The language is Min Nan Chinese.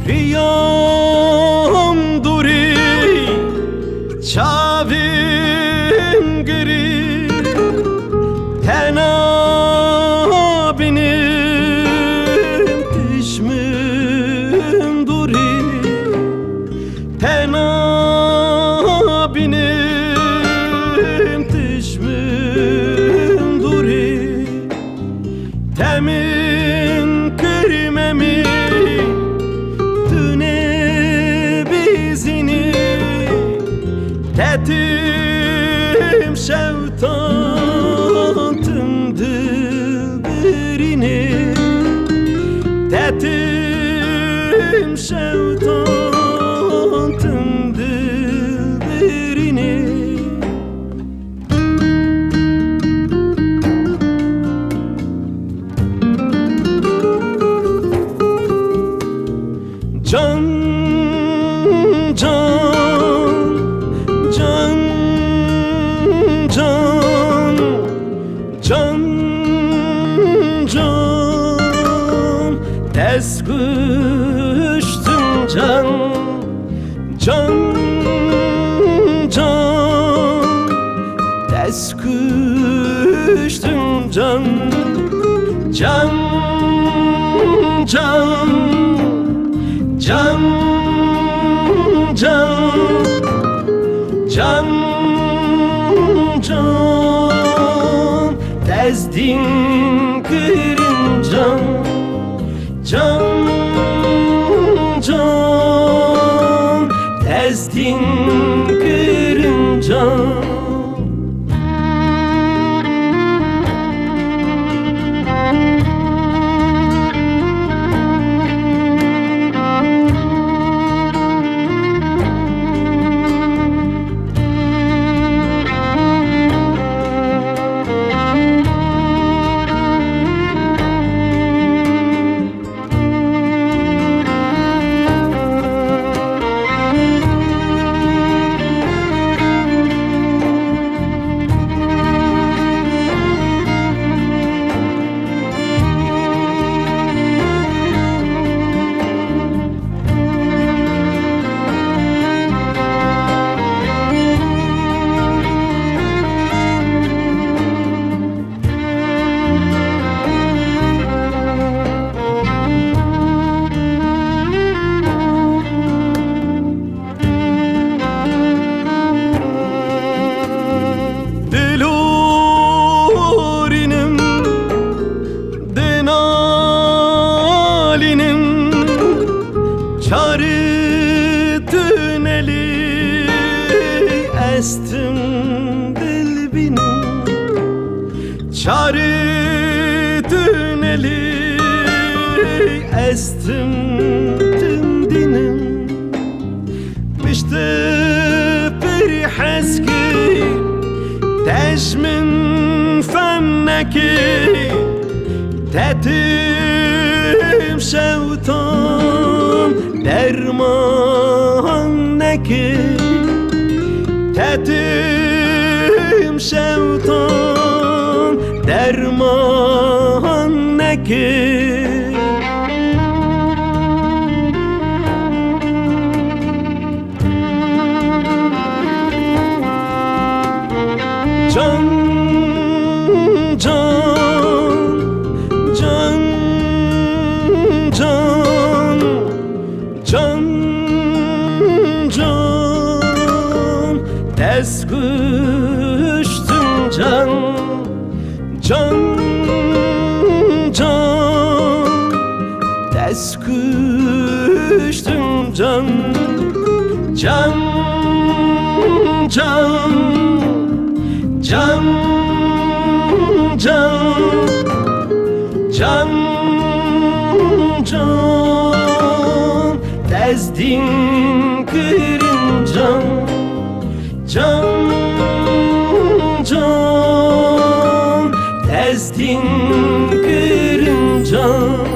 Riyam duri çavim giri Tena binim tişmin duri Tena binim tişmin duri Temin kırmemi Tüne bizini Tetim şevtan tüm dilbirini Tetim şevtan tüm dilbirini. Can can can can can can Tez kuştum can can can Tez kuştum can can can Can can can can Tezdin kırın can can can Tezdin kırın can. Dilurinim Denalinim Çarı tüneli estim dilbinim Çarı tüneli estim tüm dinim Mişte bir heski Teşmin femneki Tetim şevtan derman neki Tetim şevtan derman neki. Can can can can can can Tez kuştum can can can Tez kuştum can can can Can can can can Tezdin kırın can can can Tezdin kırın can.